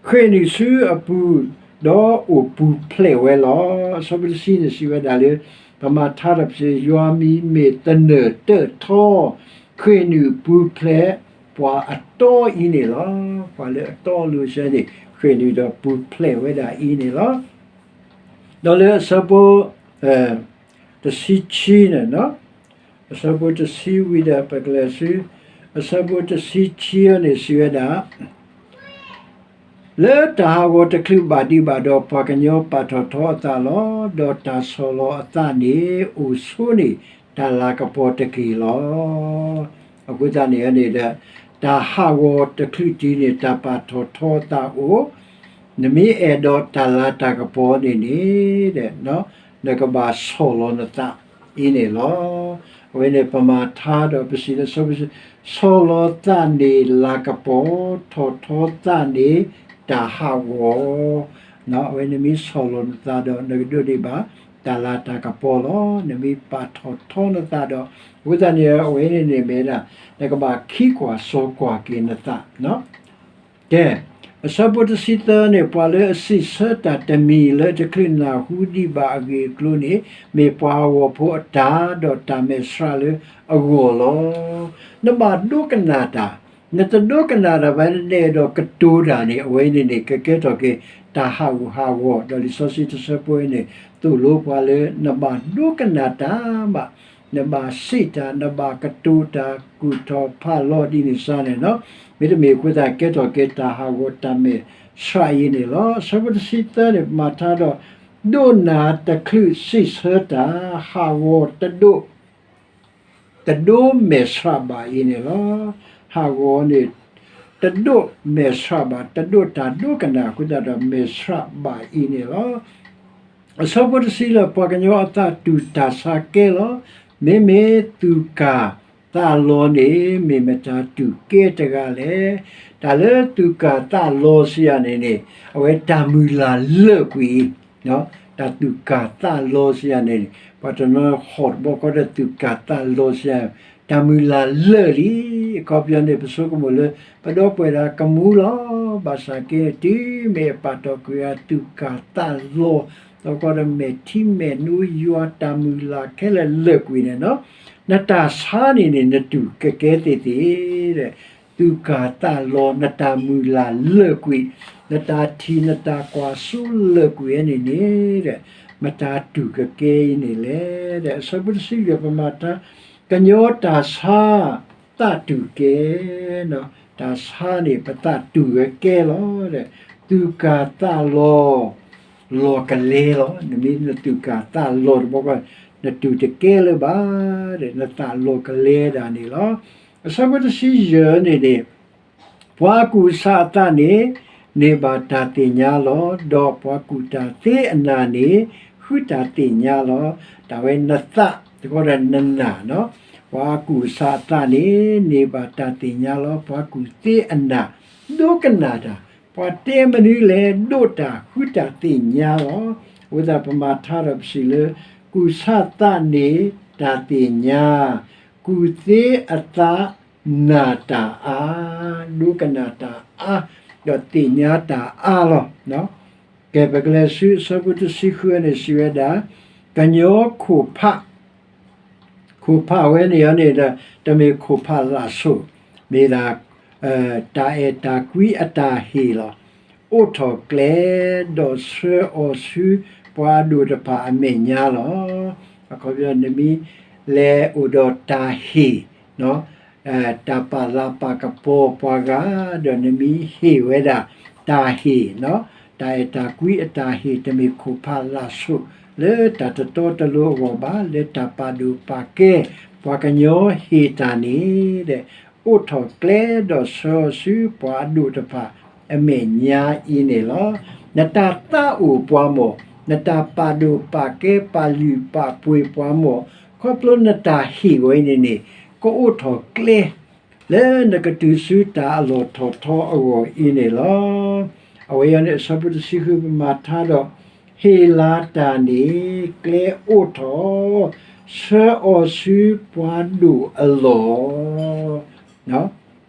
ဃ့ၢ်နုာ်ဆူအပူၤ ဒီးအိၣ်ပူၤဖျဲးဝဲလီၤ. အဆၢဖိတဆံန့ၣ်စံးဝဲဒၣ်လၢ ပမၤထါဒီးပစံး ယွၤမံၤမ့ၢ်သနၢၣ်တၢၣ်ထီ ဃ့ၢ်နုာ်ပူၤဖျဲး ပှၤအတီအံၤန့ၣ်လီၤ. ပှၤလၢအတီအလိၤစဲန့ၣ် ဃ့ၢ်နုာ်ဒီးပူၤဖျဲးဝဲဒၣ်အံၤန့ၣ်လီၤ. ဒီးလၢအဆၢဖိ တဆံခံန့ၣ်, အဆၢဖိတဆံဝံၤဒီး ပကလဲၤဆူ အဆၢဖိတဆံခံအံၤန့ၣ် စံးဝဲဒၣ်, လၢတၢ်ဟးဂီၤတချုးဘၣ်ဒံးဘၣ်ဒီး ပှၤကညီပာ်ထီၣ်ထီအသးလီၤ. ဒီးတၢ်ဆီၣ်လီၤအသးန့ၣ် အိၣ်ဆိန့ၢ်တၢ်လၤကပီၤတက့ၢ်လီၤ. အဃိသတးန့ၣ်န့ၣ်ဒီး တၢ်ဟးဂီၤတချုးတုၤန့ၣ် တၢ်ပာ်ထီၣ်ထီအသးအိၣ်, နမ့ၢ်အဲၣ်ဒိးတၢ်လၤတၢ်ကပီၤန့ၣ်န့ၣ် နကဘၣ်ဆီၣ်လီၤနသးအံၤန့ၣ်လီၤ. အဝဲန့ၣ်ပမၤထါဒီးပစံးလၢ ဆီၣ်လီၤသးန့ၣ်လၤကပီၤ, ထီၣ်ထီသးန့ၣ်တၢ်ဟးဂီၤ, အဝဲနမ့ၢ်ဆီၣ်လီၤနသးဒီး နကဒိးန့ၢ်ဘၣ်တၢ်လၤတၢ်ကပီၤလီၤ. နမ့ၢ်ပာ်ထီၣ်ထီနသးဒီး အဃိသတးန့ၣ် အဝဲန့ၣ်န့ၣ်မ့ၢ်ဒၣ် နကဘၣ်ခံကွၢ်စိကွၢ်က့ၤနသး ကဲ, အဆၢဖိတဆံသၢန့ၣ် ပှၤလၢအစံးဆၢတၢ်တမံၤလၢတချုးနၢ်ဟူဒံးဘၣ်အဂ့ၢ်အကျိၤန့ၣ် မ့ၢ်ပှၤဂီၢ်ဖိအတၢ် ဒီးတၢ်မဲာ်ဆှးလၢအဂီၢ်လီၤ. နဘၣ်ဒိကနၣ်တၢ်, နတဒိကနၣ်တၢ်ဘၣ် နအဲၣ်ဒိးကတိၤတၢ်န့ၣ် အဝဲန့ၣ်န့ၣ် ကကဲထီၣ်က့ၤတၢ်ဟးဂူာ်ဟးဂီၤ ဒီးလံာ်စီဆှံတဆၢဖိအံၤန့ၣ် သိၣ်လိပှၤလၢနဘၣ်ဒိကနၣ်တၢ်ဘၣ် နဘၣ်စံးတၢ် နဘၣ်ကတိၤတၢ် ကူၣ်ထီၣ်ဖးလီၤဒ်န့ၣ်စ့ၢ်န့ၣ်လီၤ. မ့တမ့ၢ်အဃိသတး ကဲထီၣ်က့ၤတၢ်ဟးဂီၤတၢ်မဲာ်ဆှးအံၤန့ၣ်လီၤ. အဆၢဖိတဆံသၢန့ၣ် ပမၤထါဒီး ဒိးနၤတချုးစံးဆၢတၢ် ဟးဂီၤတဒိၣ် တဒိၣ်မဲာ်ဆှးဘၣ်အံၤန့ၣ်လီၤ. ဟးဂီၤန့ၣ် တဒိၣ်မဲာ်ဆှးဘၣ် တဒိၣ်တၢ်ဒိကနၣ်အဃိသတးဒီးမဲာ်ဆှးဘၣ်အံၤန့ၣ်လီၤ. အဆၢဖိတဆံလၢ ပှၤကညီအသးတူၢ်တၢ်ဆါကဲလီၤ. မ့မ့ၢ်သူၣ်ကၢ်သးလီၤန့ၣ် မ့ၢ်မတၤတူၢ်ကဲတဂၤလဲၣ်. တၢ်လၢသူၣ်ကၢ်သးလီၤစံးယၤန့ၣ်န့ၣ် အဝဲတၢ်မုၢ်လၢ်လၢာ်ကွံာ်အံၤ တၢ်သူၣ်ကၢ်သးလီၤစံးယၤန့ၣ် ပှၤတနီၤဟီၣ်တဘျီဃီဒီးသူၣ်ကၢ်သးလီၤစံးယၤ တၢ်မုၢ်လၢ်လၢာ်လံ. အခီပညီန့ၣ် ပဆိကမိၣ်လၢ ပဒီပုၢ်ဝဲၢ်ဒၣ်ကမူလီၤ. ဘၣ်ဆၣ်က့ တုၤမ့ၢ်အပာ်တီၢ်ကွံာ်အသူၣ်ကၢ်သးလီၤ ဒီးကီဒီးမဲာ်ထံမဲာ်နိယွၤ တၢ်မုၢ်လၢ်ခဲလၢာ်လၢာ်ကွံာ်န့ၣ်လီၤ. နတၢ်ဆါန့ၣ်န့ၣ် နတူၢ်ကကဲသ့ၣ်သ့ၣ် သူၣ်ကၢ်သးလီၤ နတၢ်မုၢ်လၢ်လၢာ်ကွံာ်, နတၢ်ထံၣ်နတၢ်ကွၢ်စိလၢာ်ကွံာ်န့ၣ်န့ၣ် မတၤတူၢ်ကကဲအံၤန့ၣ်လဲၣ်. အဆၢဖိတဆံယဲၢ် ပမၤထါ ကညီတၢ်ဆါ သးတူၢ်ကဲ, တၢ်ဆါန့ၣ် ပသးတူၢ်ကကဲလီၤ. သူၣ်ကၢ်သးလီၤ လီၤကလဲလီၤ. နမ့ၢ်နသူၣ်ကၢ်သးလီၤတဘျီဃီ နတူၢ်တကဲလၢၤဘၣ်, နသးလီၤကလဲဒၣ်န့ၣ်လီၤ. အဆၢဖိတဆံယဲၢ်န့ၣ်န့ၣ် ပှၤကူၣ်ဆးအသးန့ၣ် န့ၢ်ဘၣ်တၢ်သ့ၣ်ညါလီၤ. ဒီးပှၤကူၣ်တၢ်သ့အနၢ်န့ၣ် ဃုတၢ်သ့ၣ်ညါလီၤ. တၢ်ဝဲနသး တခီဒီးနနၢ်, ပှၤကူၣ်ဆးအသးန့ၣ် န့ၢ်ဘၣ်တၢ်သ့ၣ်ညါလီၤ. ပှၤကူၣ်သ့အနၢ် ဒိကနၣ်တၢ်, ပှၤတဲမနုၤလဲၣ် ဒိးတၢ်ဃုတၢ်သ့ၣ်ညါလီၤ. အဃိသတး ပမၤထါဒီးပစံးလၢ ကူၣ်ဆးသးန့ၣ် တၢ်သ့ၣ်ညါ, ကူၣ်သ့အသး နၢ်တၢ်အါ, ဒိကနၣ်တၢ်အါ, ဒီးသ့ၣ်ညါတၢ်အါလီၤ. ကဲ ပကလဲၤဆူအဆၢဖိတဆံဃုန့ၣ် စံးဝဲဒၣ် ကညီခိၣ်ဖး, ခိၣ်ဖးဝဲန့ၣ်န့ၣ်ဒီး တမ့ၢ်ခိၣ်ဖးလၢ်ဆိၣ်, မ့ၢ်ဒၣ် တၢ်အဲၣ်တၢ်ကွံအတၢ်ဟ့ၣ်လီၤ. အိးထီၣ်ကျဲ ဒီးဆှၢအီၤဆူပှၤအဒိၣ်တဖၣ်အမဲာ်ညါလီၤ. အခီပညီ နမ့ၢ်လဲၤအိၣ်ဒီးတၢ်ဟ့ၣ် တၢ်ပာ်လၤပာ်ကပီၤပှၤဂၤ, ဒီးနမ့ၢ်ဟ့ၣ်ဝဲဒၣ်တၢ်ဟ့ၣ်, တၢ်အဲၣ်တၢ်ကွံအတၢ်ဟ့ၣ်တမ့ၢ်ခိၣ်ဖးလၢ်ဆိးလၢတၢ်တတီတလိၤအဂီၢ်ဘၣ်, လၢတၢ်ပာ်ဒိၣ်ပာ်ကဲပှၤကညီဟ့ၣ်တၢ်န့ၣ် အိၣ်ထီၣ်ကျဲဒီးဆှၢအီၤဆူပှၤအဒိၣ်တဖၣ်အမဲာ်ညါအံၤန့ၣ်လီၤ. နတၢ်သးအိၣ်ပှၤမၢ်, နတၢ်ပာ်ဒိၣ်ပာ်ကဲပာ်လုၢ်ပာ်ပှ့ၤပှၤမၢ်, ခီဖျိနတၢ်ဟ့ၣ်ဝဲအံၤန့ၣ်န့ၣ် ကအိၣ်ထီၣ်ကျဲ လၢနကတုၤဆူတၢ်အလီၢ်ထီၣ်ထီအဂီၢ်အံၤန့ၣ်လီၤ. အဝဲအံၤန့ၣ် အဆၢဖိတဆံဃု ပမၤထါဒီး, ဟ့ၣ်လၤတၢ်န့ၣ် ကျဲအိၣ်ထီၣ်, ဆှၢအီၤဆူပှၤဒိၣ်အလီၢ်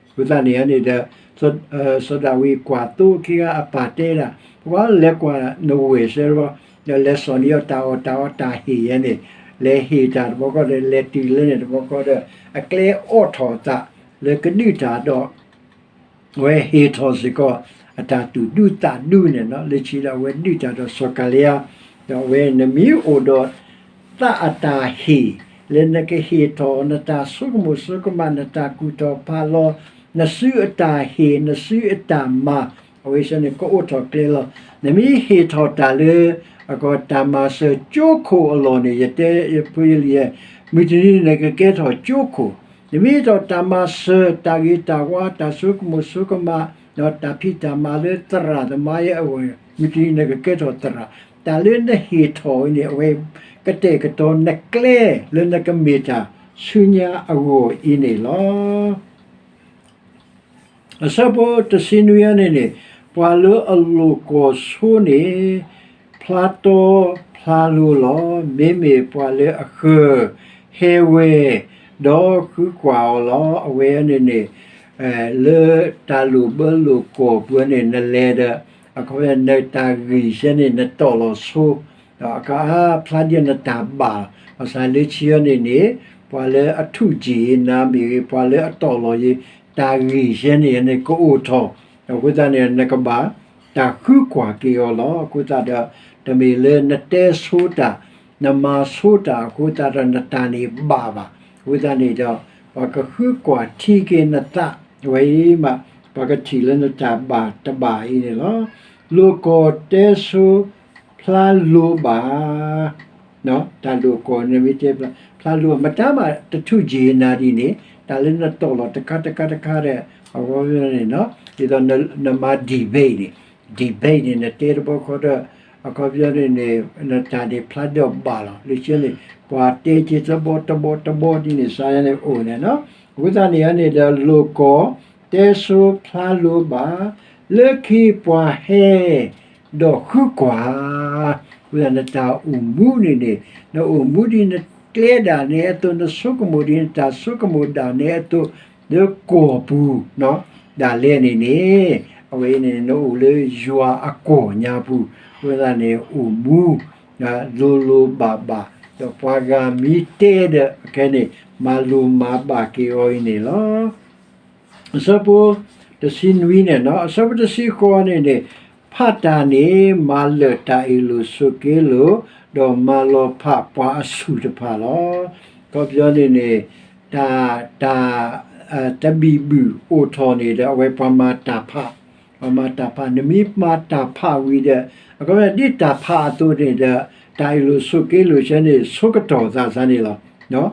အဃိသတးန့ၣ်န့ၣ်ဒီး စီၤဒၤဝံးကွၢ်သိခံဂၤအပၢ်တဲဒၣ်, ပှၤလဲၤကွၢ်နဝဲၢ်စဲတဘျီ, ဒီးလဲၤစိာ်န့ၢ်အီၤတၢ်အီၣ်တၢ်အီတၢ်ဟ့ၣ်ယဲန့ၣ်, လဲၤဟ့ၣ်တၢ်တဘျီဃီဒီး လဲၤတုၤလၢန့ၣ်တဘျီဃီဒီး အကျဲအိးထီၣ်အသးလၢကဒုးတၢ်ဒီး အဝဲဟ့ၣ်ထီၣ်စ့ၢ်ကီး အတၢ်သူၣ်ဒူသးဒူန့ၣ်လီၤ. လၢခံဒီးအဝဲဒုးတၢ်ဒီးစီၤကၤလံယါ, ဒီးအဝဲနမ့ၢ်အိၣ်ဒီး သးအတၢ်ဟ့ၣ် လၢနကဟ့ၣ်ထီၣ်နတၢ်ဆိကမိၣ်ဆိကမး နတၢ်ကူၣ်ထီၣ်ဖးလီၤ, နစုအတၢ်ဟ့ၣ် နစုအတၢ်မၤ, အဝဲဆၢန့ၣ် ကအိၣ်ထီၣ်ကျဲလီၤ. နမ့ၢ်ဟ့ၣ်ထီၣ်တၢ်လၢ အကီၢ်တၢ်မၤစၢၤကၠိခိၣ်အလီၢ်န့ၣ် ယတဲယဖိယလံၤ, မုၢ်တနံၤနကကဲထီၣ်ကၠိခိၣ်, နမ့ၢ်ဟ့ၣ်ထီၣ်တၢ်မၤစၢၤ တၢ်ဂ့ၤတၢ်ဝါ တၢ်ဆိကမိၣ်ဆိကမး ဒီးတၢ်ဖံးတၢ်မၤလၢသရၣ်သမါအဂီၢ်, မုၢ်တနံၤနကကဲထီၣ်သရၣ်, တၢ်လၢနဟ့ၣ်ထီၣ်ဝဲန့ၣ် အဝဲကတဲာ်ကတီၤနကျဲလၢနကမ့ၢ်တၢ်ဆူညါအဂီၢ်အံၤန့ၣ်လီၤ. အဆၢဖိတဆံနွံအံၤန့ၣ်န့ၣ်, ပှၤလၢအလိာ်ကွီၢ်ဆိန့ၣ် ဖျါတီဖျါလိၤလီၤ. မ့မ့ၢ်ပှၤလၢအဃၢၤဟဲဝဲ ဒီးဃုကွၢ်အီၤလီၤ. အဝဲန့ၣ်န့ၣ် လၢတၢ်လိာ်ဘၢလိာ်ကွီၢ်ပူၤန့ၣ် နလဲၤဒီး အခီပညီ နတၢ်ဂံၢ်ဆၢန့ၣ် နတီၢ်လီၤဆိ ဒီးအခါအါဖျါဒ်နတၢ်ဘၣ်, ဘၣ်ဆၣ်လၢခံအံၤန့ၣ်န့ၣ် ပှၤလၢအထူးကၠံၣ်နၤမ့ၢ်ဂ့ၤ ပှၤလၢအတီၢ်လီၤယံၤ တၢ်ဂံၢ်ဆၢန့ၣ်န့ၣ် ကအိၣ်ထီၣ်, အဃိသတးန့ၣ် နကဘၣ်တၢ်ဃုကွၢ်က့ၤအီၤလီၤ. အဃိသတးဒီး တမ့ၢ်လၢနတဲဆိတၢ် နမၤဆိတၢ်အဃိသတးဒီး နတၢ်န့ၣ်ဘၣ်ဘၣ်. အဃိသတးန့ၣ်ဒီး ပှၤကဃုကွၢ်ထံက့ၤနသးဝဲအံၤမး ပှၤကထံၣ်လၢနတၢ်ဘၣ်တဘၣ်အံၤန့ၣ်လီၤ. လိာ်ကွီၢ်တဲဆိဖျါလိၤဘၣ်, တၢ်လိာ်ကွီၢ်န့ၣ်မ့ၢ်တဲဖျါလိၤ မတၤမးတထူးကၠံၣ်နၤဒ်န့ၣ် တၢ်လၢနတီၢ်လီၤတခါတခါတခါဒီး အဝဲန့ၣ် ဒ်သိးနမၤ debate န့ၣ် debate န့ၣ် နတဲတဘျီဃီဒီး အခီပညီန့ၣ်န့ၣ် နတၢ်န့ၣ်ဖျါဒီးဘၣ်လီၤ. လၢခံန့ၣ် ပှၤတဲက့ၤတဘီတဘီတဘီဒ်န့ၣ် စါယါန့ၣ်အိၣ်န့ၣ်လီၤ. အဃိသတးန့ၣ်န့ၣ်ဒီး လိာ်ကွီၢ်တဲဆိဖျါလိၤဘၣ်, လၢခံပှၤဟဲ ဒီးဃုကွၢ်, အဃိသတးနတၢ်အိၣ်မူန့ၣ်န့ၣ် နအိၣ်မူဒ်နကျဲဒၣ်နဲအသိး နဆိကမိၣ်ဒ်နတၢ်ဆိကမိၣ်ဒၣ်နဲအသိး လၢကွီၢ်ပူၤ ဒၣ်လဲာ်န့ၣ်န့ၣ် အဝဲအံၤန့ၣ် နအိၣ်လၢယွၤအကွီၢ်ညါပူၤ အဃိသတးန့ၣ် အိၣ်မူ လိၤလိၤဘၣ်ဘၣ် ဒီးပှၤဂၤမ့ၢ်တဲဒီး အခဲန့ၣ် မၤလိၤမၤဘၣ်က့ၤအီၤအံၤန့ၣ်လီၤ. အဆၢဖိတဆံနွံန့ၣ် အဆၢဖိတဆံဃိးန့ၣ်န့ၣ် ဖးတၢ်န့ၣ် မၤလၢာ်တၢ်အ့ၣ်လိာ်ဆိးက့လိာ် ဒီးမၤလီၤဖးပှၤအဆူၣ်တဖၣ်လီၤ. အခီပညီန့ၣ်န့ၣ် တၢ် တၢ် တဘံၣ်ဘုၣ်အိၣ်ထီၣ်န့ၣ်ဒီး အဝဲပှၤမၤတၢ်ဖး, ပှၤမၤတၢ်ဖး နမ့ၢ်မၤတၢ်ဖးဝံၤဒီး အခီပညီဒ်တၢ်ဖးအသိးန့ၣ်ဒီး တၢ်အ့ၣ်လိာ်ဆိးက့လိာ်ဆၢန့ၣ် ဆိကတီၢ်သးစၢ်န့ၣ်လီၤ.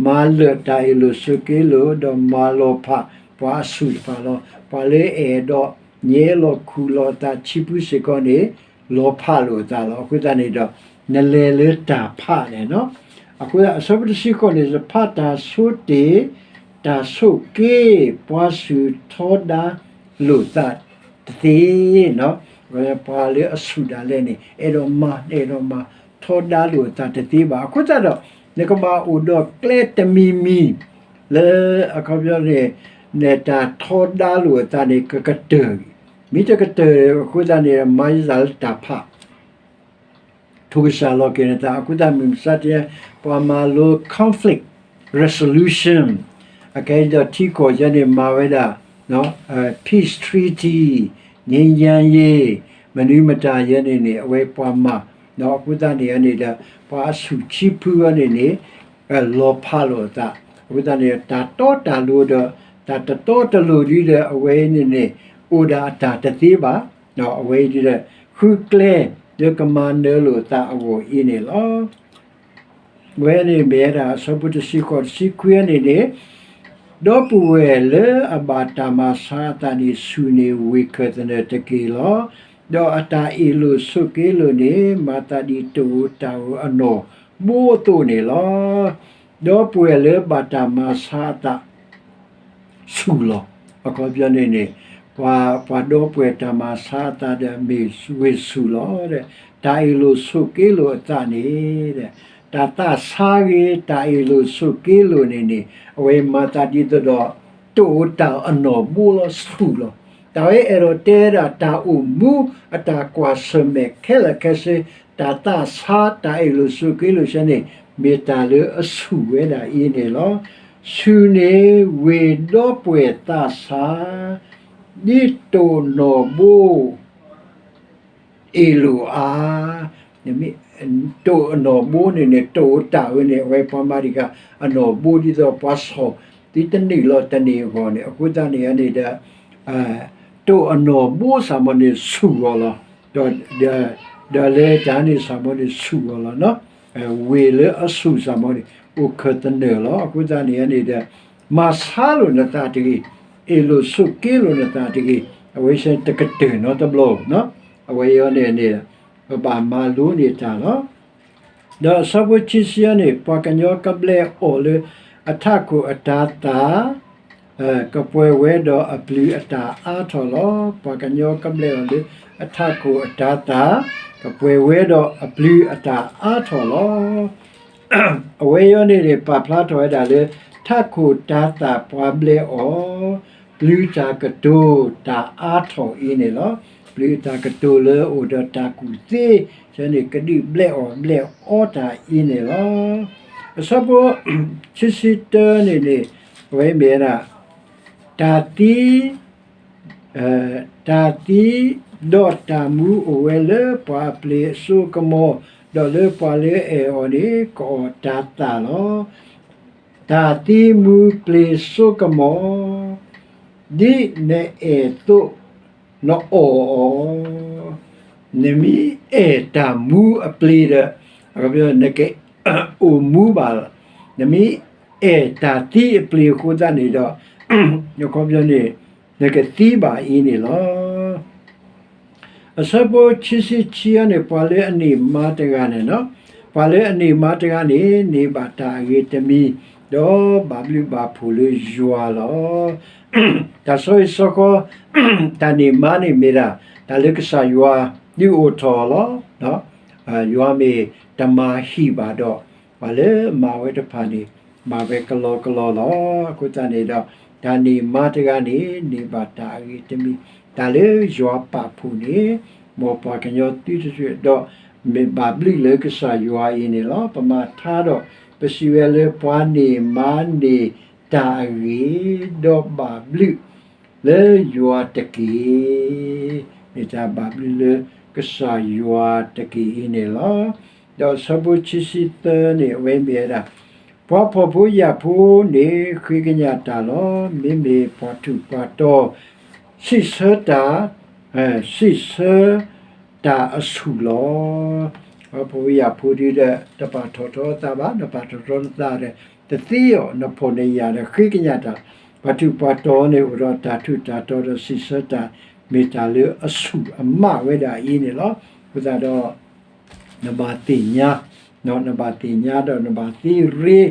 မၤလၢာ်တၢ်အ့ၣ်လိာ်ဆိးက့လိာ် ဒီးမၤလီၤဖးပှၤအဆူၣ်တဖၣ်လီၤ. ပှၤလၢအအဲၣ်ဒိး ညဲလီၤခူၣ်လီၤသးဆံဖုစ့ၢ်ကီးန့ၣ် လီၤဖးလိာ်အသးလီၤ. အဃိသတးန့ၣ်ဒီး နလဲၤလၢတၢ်ဖးန့ၣ်လီၤ. အဃိသတး အဆၢဖိတဆံဃိးန့ၣ် ဖးတၢ်ဆိတ့ၢ် တၢ်ဆိးက့ ပှၤဆူၣ်ထီဒါလိာ်သးတသ့, ပှၤလၢအဆူၣ်ဒၣ်လဲာ်န့ၣ် အဲၣ်ဒိးမၤ အဲၣ်ဒိးမၤထီဒါလိာ်အသးတသ့ဘၣ်. အဃိသတးဒီး နကဘၣ်အိၣ်ဒီးကျဲတမံၤမံၤ လၢအခီပညီန့ၣ် နတၢ်ထီဒါလိာ်အသးန့ၣ် ကကတၢၢ်, မ့ၢ်တကတၢၢ်အဃိသတးန့ၣ် မၤယသးလၢတၢ်ဖး ထိၣ်ကစၢ်လီၤက့ၤနသး အဃိသတးမုၢ်မဆါတနံၤ ပှၤမၤလိ conflict resolution အခဲအံၤဒီးထံကီၢ်ယဲန့ၣ် မၤဝဲဒၣ် peace treaty ငြိမ်းချမ်းရေး မနုၤမတၤယဲန့ၣ်န့ၣ် အဝဲပှၤမၤ အဃိသတးန့ၣ်န့ၣ်ဒီး ပှၤအဆူၣ်ဆံဖုအံၤန့ၣ်န့ၣ် လီၤဖးလိာ်အသး အဃိသတးန့ၣ် တၢ်တီတၢ်လိၤဒီး တၢ်တတီတလိၤဒ်ဒီး အဝဲအံၤန့ၣ်န့ၣ် အိၣ်ဒၣ်အတၢ်တသ့ဘၣ်. အဝဲအံၤဒ်ဒီး ဃုကျဲလၢကမၤနၢၤလိာ်သးအဂီၢ်အံၤန့ၣ်လီၤ. ဝဲန့ၣ်မ့ၢ်ဝဲဒၣ် အဆၢဖိတဆံဃိး တဆံခွံန့ၣ်န့ၣ်, ဒီပုၢ်ဝဲၢ်လၢအဘၣ်တၢ်မၤဆါအသးန့ၣ် ဆူၣ်န့ၢ်ဝ့ၢ်ခၢၣ်သနၢၣ်တက့ၢ်လီၤ. ဒီးအတၢ်အ့ၣ်လိာ်ဆိးက့လိာ်န့ၣ် မၤသးဒ်တအိၣ်တၢ်အိၣ်အနီၢ်ဘိအသိးန့ၣ်လီၤ. ဒီပုၢ်ဝဲၢ်လၢဘၣ်တၢ်မၤဆါအသး ဆူၣ်လီၤ. အခီပညီန့ၣ်န့ၣ် ပှၤ ပှၤဒီပုၢ်ဝဲၢ်တၢ်မၤဆါအသးဒီး မ့ၢ်ဝ့ၢ်ဆူၣ်လီၤ. တၢ်အ့ၣ်လိာ်ဆိးက့လိာ်အသးန့ၣ် တၢ်သးဆါဂ့ၤ တၢ်အ့ၣ်လိာ်ဆိးက့လိာ်န့ၣ်န့ၣ် အဝဲမၤသးဒ်သိးဒီး တအိၣ်တၢ်အနီၢ်ဘိလီၤ ဆူၣ်လီၤ. တၢ်ဝဲအဲၣ်ဒိးတဲဒၣ် တၢ်အိၣ်မူအတၢ်ကွၢ်ဆၢၣ်မဲာ်ခဲလၢာ်ခဲဆ့ တၢ်သးဆါ တၢ်အ့ၣ်လိာ်ဆိးက့လိာ်ဆၢန့ၣ် မ့ၢ်တၢ်လၢအဆူၣ်ဝဲဒၣ်အံၤန့ၣ်လီၤ. ဆူၣ်န့ၢ်ဝ့ၢ်ဒီပုၢ်ဝဲၢ်သးဆါ ဒ်တိၢ်နီၢ်ဘိ အ့ၣ်လိာ်အါ, တိၢ်အနီၢ်ဘိန့ၣ်န့ၣ် တိၢ်တၢ်ဝဲန့ၣ် အဝဲပှၤမၤတံၢ်ဃာ် အနီၢ်ဘိဒ်သိးပှၤဆီၣ်သံတနံၣ်လီၤတနံၣ်အဂီၢ်န့ၣ် အဃိသတးန့ၣ်န့ၣ်ဒီး တိၢ်အနီၢ်ဘိစ့ၢ်ကီးန့ၣ် ဆူၣ်အီၤလီၤ. ဒီး ဒီးလၢတၢ်န့ၣ်စ့ၢ်ကီးန့ၣ် ဆူၣ်အီၤလီၤ. ဝ့ၢ်လၢအဆူၣ်စ့ၢ်ကီးန့ၣ် အိၣ်ခၢၣ်သနၢၣ်လီၤ. အဃိသတးန့ၣ်န့ၣ်ဒီး မၤဆါလိာ်နသးတဂ့ၤ, အ့ၣ်လိာ်ဆိးက့လိာ်နသးတဂ့ၤ, အဝဲသ့ၣ်တကတၢၢ်နီတဘျီ, အဝဲအံၤန့ၣ်န့ၣ် ပဘၣ်မၤလိန့ၢ်တၢ်လီၤ. ဒီးအဆၢဖိခံဆံအံၤန့ၣ် ပှၤကညီကဘျဲးအီၣ်လၢအထးခိၣ်အတၤသၣ် ကပှဲၤဝဲဒီးအပျုၤအတၢ်အါထီၣ်လီၤ. ပှၤကညီကဘျဲးအီၣ်လၢအထးခိၣ်အတၤသၣ် ကပှဲၤဝဲဒီးအပျုၤအတၢ်အါထီၣ်လီၤ. အဝဲအံၤန့ၣ်န့ၣ် ပာ်ဖျါထီၣ်ဝဲဒၣ်လၢ ထးခိၣ်တၤသၣ်ပှၤဘျဲးအီၣ် ပျုၤတၢ်ကတိၤတၢ်အါထီၣ်အံၤန့ၣ်လီၤ. ပျုၤတၢ်ကတိၤလၢအိၣ်ဒီးတၢ်ကူၣ်သ့ ဆန့ၣ် ကဒုးဘျဲးအီၣ်ဘျဲးအီတၢ်အံၤန့ၣ်လီၤ. အဆၢဖိခံဆံတၢန့ၣ်န့ၣ် အဝဲမ့ၢ်ဝဲဒၣ် တၢ်သံ တၢ်သံဒီးတၢ်မူအိၣ်ဝဲလၢပှၤအပျ့ၤအစိကမီၤ, ဒီးလၢပှၤလၢအအဲၣ်အီၤန့ၣ် ကအီၣ်တၤသၣ်လီၤ. တၢ်သံမူပျ့ၤစိကမီၤ, ဒ်နအဲၣ်သိးနအီၣ်အီၤ, နမ့ၢ်အဲၣ်တၢ်မူအပျ့ၤဒီး အခီပညီ နကအိၣ်မူဘၣ်, နမ့ၢ်အဲၣ်တၢ်သံအပျ့ၤအဃိသတးန့ၣ်ဒီး အခီပညီန့ၣ် နကသံဘၣ်အံၤန့ၣ်လီၤ. အဆၢဖိခံဆံခံအံၤန့ၣ် ပှၤလၢအန့ၢ်မါတဂၤန့ၣ်လီၤ. ပှၤလၢအန့ၢ်မါတဂၤန့ၣ် န့ၢ်ဘၣ်တၢ်အဂ့ၤတမံၤ, ဒီးဘၣ်ဘျုးဘၣ်ဖှိၣ်လၢယွၤလီၤ. တၢ်ဆီဟံၣ်ဆီဃီ တၢ်န့ၢ်မါန့ၣ်မ့ၢ်ဒၣ် တၢ်လၢကစၢ်ယွၤဒုးအိၣ်ထီၣ်လီၤ. ယွၤမ့ၢ်တမၤဟံၣ်ဘၣ်ဒီး ပှၤလၢအမၤဝဲတဖၣ်န့ၣ် မၤဝဲကလီကလီလီၤ. အဃိသတးန့ၣ်ဒီး တၢ်န့ၢ်မါတဂၤန့ၣ် န့ၢ်ဘၣ်တၢ်အဂ့ၤတမံၤ, တၢ်လၢယွၤပာ်ဖှိၣ်န့ၣ် မ်ပှၤကညီသုတစုဒီး မ့ၢ်ဘၣ်ဘျုးလၢကစၢ်ယွၤအံၤန့ၣ်လီၤ. ပမၤထါဒီး ပစံးဝဲလၢပှၤန့ၢ်မါန့ၢ်တၢ်အဂ့ၤ ဒီးဘၣ်ဘျုး လၢယွၤတက့ၢ်. မ့ၢ်တၢ်ဘၣ်ဘျုးလၢကစၢ်ယွၤတက့ၢ်အံၤန့ၣ်လီၤ. ဒီးအဆၢဖိခံဆံသၢန့ၣ် အဝဲမ့ၢ်ဝဲဒၣ် ပှၤဖှီၣ်ဖိယာ်ဖိန့ၣ် ဃ့ကညးတၢ်လီၤ. မ့မ့ၢ်ပှၤထူးပှၤတီၤ စံးဆၢတၢ် စံးဆၢတၢ်အဆူၣ်လီၤ. ပှၤဖှီၣ်ဖိယာ်ဖိဒ်ဒီး တပာ်ထီၣ်ထီအသးဘၣ်, နပာ်ထီၣ်ထီနသးဒီး တသ့အီၤ, နဖှီၣ်နယာ်ဒီးဃ့ကညးတၢ်, ပှၤထူးပှၤတီၤန့ၣ် အိၣ်ဒီးတၢ်ထူးတၢ်တီၤဒီးစံးဆၢတၢ် မ့ၢ်တၢ်လၢအဆူၣ်အမးဝဲဒၣ်အံၤန့ၣ်လီၤ. အဃိသတးဒီး နဘၣ်သ့ၣ်ညါ, နဘၣ်သ့ၣ်ညါဒီးနဘၣ်သ့ရ့,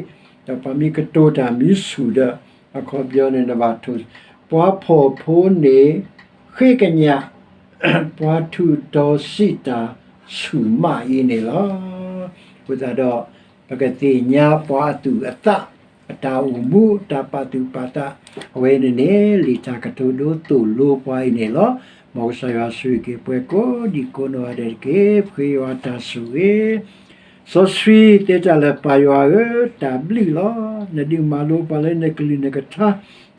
ဒီးပှၤမ့ၢ်ကတိၤတၢ်မ့ၢ်ဆူၣ်ဒီး အခီပညီန့ၣ် နဘၣ်ထိၣ်, ပှၤဖှီၣ်ဖိန့ၣ် ဃ့ကညး ပှၤထူးတီၤစံးတၢ်ဆူၣ်မးအံၤန့ၣ်လီၤ. အဃိသတးဒီး ပကသ့ၣ်ညါပှၤအသူၣ်အသး အတၢ်အိၣ်မူ တၢ်ပာ်သူၣ်ပာ်သး အဝဲန့ၣ်န့ၣ် လံာ်တၢ်ကတိၤဒိသိၣ်လိပှၤအံၤန့ၣ်လီၤ. မ်ကစၢ်ယွၤဆိၣ်ဂ့ၤက့ၤပှၤကိးဒံးကိးနီၢ်ဂၤဒဲးတက့ၢ်. ပဃ့ယွၤတၢ်ဆိၣ်ဂ့ၤ စီဆှံသ့တၢ်လၢပၢ်ယွၤဧၢ, တၢ်ဘျုးလီၤ. နဒုးမၤလိပှၤလၢနကလုၢ်နကထါ,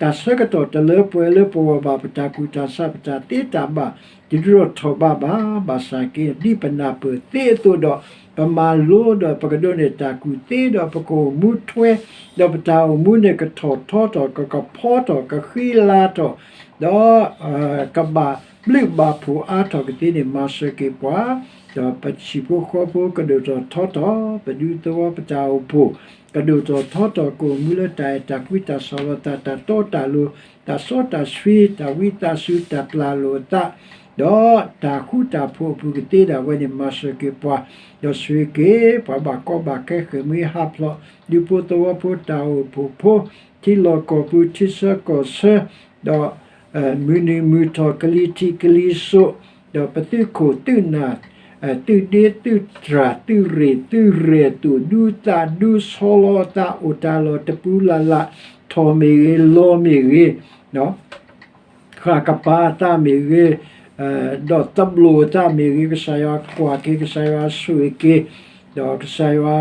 တၢ်ဆၢကတီၢ်တလၢပှဲၤလၢပဂီၢ်ဘၣ်, ပတၢ်ကူၣ်တၢ်ဆး ပတၢ်သ့တၢ်ဘၣ် တဒုးထီၣ်ထီၣ်ဘးဘၣ်, ဘၣ်ဆၣ်က့ ဒ်ပနၢ်ပၢၢ်သ့အသိးဒီး ပမၤလိဒီးပကဒိးန့ၢ်တၢ်ကူၣ်သ့ဒီးပကအိၣ်မူထွဲ, ဒီးပတၢ်အိၣ်မူန့ၣ်ကထီၣ်ထီထီၣ် ကကဖီထီၣ် ကဃံလၤထီၣ်, ဒီးကဘၣ်ဘျုးဘၣ်ဖှိၣ်အါထီၣ်ကသ့န့ၣ် မၤစၢၤက့ၤပှၤ, ဒီးပဟံၣ်ဖိဃီဖိကဒိၣ်ထီၣ်ထီထီၣ်, ပဒူသဝီပတၢ်အိၣ်ဖှိၣ် ကဒိၣ်ထီၣ်ထီထီၣ် ကအိၣ်မူလၢတၢ်အဲၣ်တၢ်ကွံ တၢ်ဆီၣ်လီၤသး တၢ်တီတၢ်လိၤ တၢ်စီတၢ်ဆှံ တၢ်ဝံသးစူၤ တၢ်ပျၢ်လိာ်အသး ဒီးတၢ်ဃူတၢ်ဖိးအပူၤကသ့ဒၣ်ဝဲန့ၣ် မၤစၢၤက့ၤပှၤ, ဒီးဆိၣ်ဂ့ၤက့ၤပှၤဘၣ်ကီဘၣ်ခဲ ဃ့ၢ်မှံဟးဖျိး ဒူဖိသဝီဖိ တၢ်အိၣ်ဖှိၣ်ဖိ ထံလီၢ်ကီၢ်ပူၤ ထံဆၢကီၢ်ဆၢ, ဒီး မုၢ်နုာ်မုၢ်ထီၣ် ကလံၤထံးကလံၤစိး, ဒီးပသုးခိၣ်သုးနၢ် သုးဒ့သုးတြၢ် သုးရ့ၣ်သုးရဲၣ် သူၣ်ဒူသးဒူ ဆီလီၤအသး အိၣ်တၢ်လီၢ်တပူၤလၢ်လၢ် ထီၣ်မ့ၢ်ဂ့ၤ လီၤမ့ၢ်ဂ့ၤ ဃၣ်ကပၤအသးမ့ၢ်ဂ့ၤ, ဒီးသဘျိၣ်အသးမ့ၢ်ဂ့ၤ, ကစၢ်ယွၤကွၢ်က့ၤ, ကစၢ်ယွၤဆိၣ်ဂ့ၤက့ၤ, ဒီးကစၢ်ယွၤ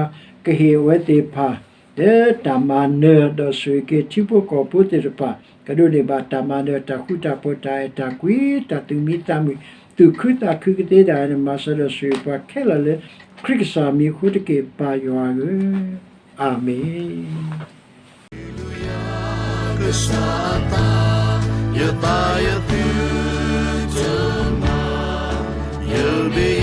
ကဟ့ၣ်အဝဲသ့ၣ်တဖၣ် လၢတၢ်မၤနၢၤ, ဒီးဆိၣ်ဂ့ၤက့ၤထံဖိကီၢ်ဖိသ့ၣ်တဖၣ် ကဒိးန့ၢ်ဘၣ်တၢ်မၤနၢၤ တၢ်ဃူတၢ်ဖိး တၢ်အဲၣ်တၢ်ကွံ တၢ်သူၣ်မံသးမုာ် သူၣ်ခုသးခုကသ့ဒၣ်ဝဲန့ၣ် မၤစၢၤဒီးဆိၣ်ဂ့ၤပှၤခဲလၢာ်လၢ ခရံာ်ကစၢ်မံၤအဃိတက့ၢ် ပၢ်ယွၤဧၢ, အၤမ့ၣ်.